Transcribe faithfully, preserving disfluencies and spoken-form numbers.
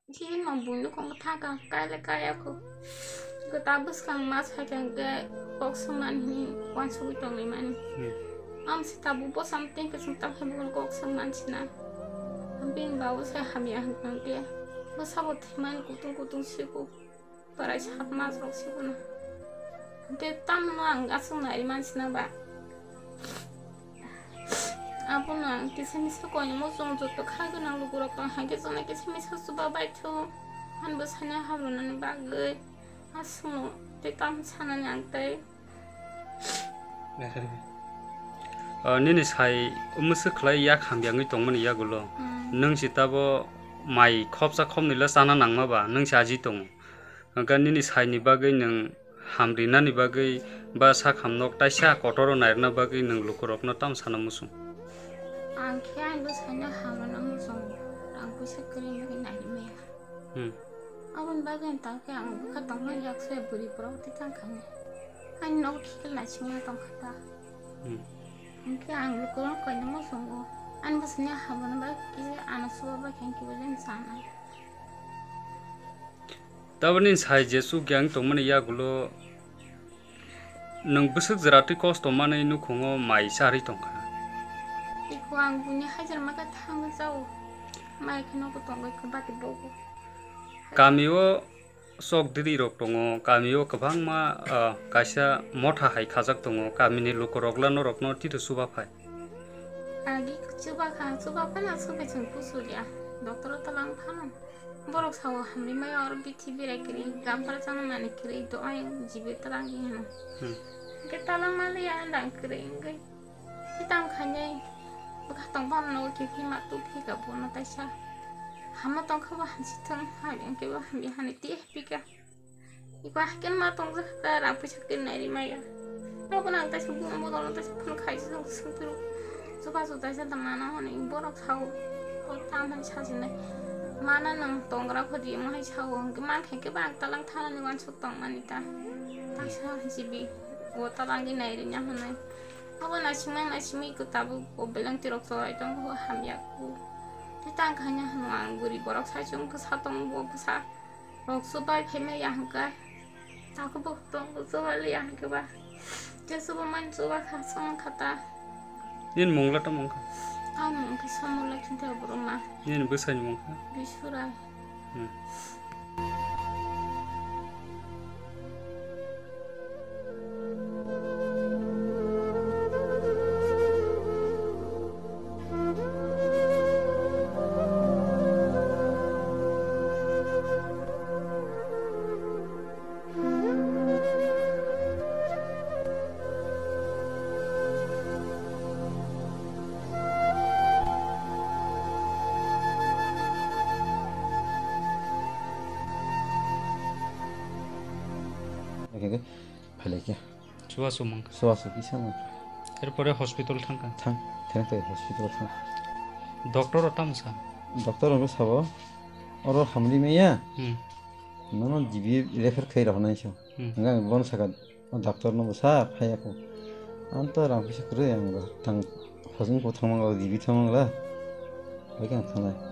Chini no buino kong thangkha, kaile kaya kho. Kwtal bwskang ma saikha hwnkhe kok swngmani hwnwi uansugwi tonglaimani. Hmm. Am se tabuk bwsam tengkhe chwng tamkhe buino kok swngmani sina. Bini babu sai hamya hwnkhe bwsabo thwimani kutung kutung siko. Borai sat mas rok sikono. Hwnkhe tamno ang aswk naiwi mansina ba. Abono ang kisa misa koinwi muchung joto kha gwnang lukurok tong hai khe chwngno kisa misa chuba baithu. Ani bwsani hamrwnani bagwi aswkno tei tamo sanani ang tei. Ah, nini sai mwswk khlai yak hamyangwi tongmani yagulo. Hmm. Nwng si tabo mai khopsa khopnwila chana nangma ba nwng si aji tongo. Hwnkhe nini saini bagwi nwng hamrinani bagwi ba sak hamnok taisa kotoro nairwna bagwi nwng lukurokno tamo sana muchung? Ang khe ani bwsaino hamrwna muchungo, rang puisa kwrwi wngwi nairwi maya. Hmm. Aboni bagwi tangkhe ang bwkha tongma yak se bwrwi borok tei tangkha ni. Ani nogo khiklna singma tongkha ta. Hmm. Hwnkhe ang lukurok koinwi muchungo. Ani bwsaini hamrwna bagwi kisa ano chuba bai khe kibo jani sanai. Taboni sai je chukya wng tongmani yagulo nwng bwswk jwra twi kosto manwi nukhungo mai charwi tongkha. Iko ang buini hajar maka thangwi chao. Mai kheno bo tongwi khe bati bogo. Kamio chok diri rok tongo, kamio kwbangma, ah, kaisa motha hai khajak tongo, kamini lukurokla norokno tito chuba phai. Agi chuba kha, chuba phano chubai chwng kuchuk ya. Doctor o talang phano. Borok sao hamri maya oro bithi berai kwrwi, gampra chana mani kwrwi, do ayang jibe talang di hino. Hmm. Hwnkhe talang mali ya dang kwrwi wngwi. Tei tamo khainai bwkha tong phano nogo kiphilma tubphika bono taisa. Hama tongkha bo hamsi thung, hamya hwnkhe bo hamya hani tei hapika. Iko haikhe ma tongjak kha, rang puisa tei nairi maya. Abono ang taisa buno bodolno taisa phone khaijak, swngphuru chubachu taisa da mana hwnwi borok sao. O tamhai sajinai mana nwng tongra kho di, omo hai sao, hwnkhe mankha khe ba ang talang thanani uansuk tongmani ta. Taisa jibi o talangwi nairwina hwnwi. Abo naisingma naisingma iko tabuk o belengti rok chwrai tongo, hamya kho. Tei tang khaina hwnwi ang bwrwi borok sai chwng bwsa tongo, bo bwsa rok chubai phaima ya hwnkhe. Takhuk bo tongo chubai ya hwnkhe ba. Tei chuba mani chuba kha, chwng kha ta. Nini mungla tamo wngkha? Ani mung khe Somorla Khintai Boroma. Nini bwsani mung kha? Bisurai. Hmm. Ekhe khe phailai khe. Chubachu mangkha. Chubachu kisa mangkha. Erpore hospital thangkha. Thang, thang tei hospital thang. Doctor o tamo sa? Doctor o sabo, oro hamri maya. Hmm. Nono G B refer khai rok nai so. Hmm. Hwnka ang bono saka, "O doctor no bwsa phai ya kho." Ang to rang puisa kwrwi, ang bo tang hojung bo thang mangla, G B thang mangla. Bai khe ang thangnai.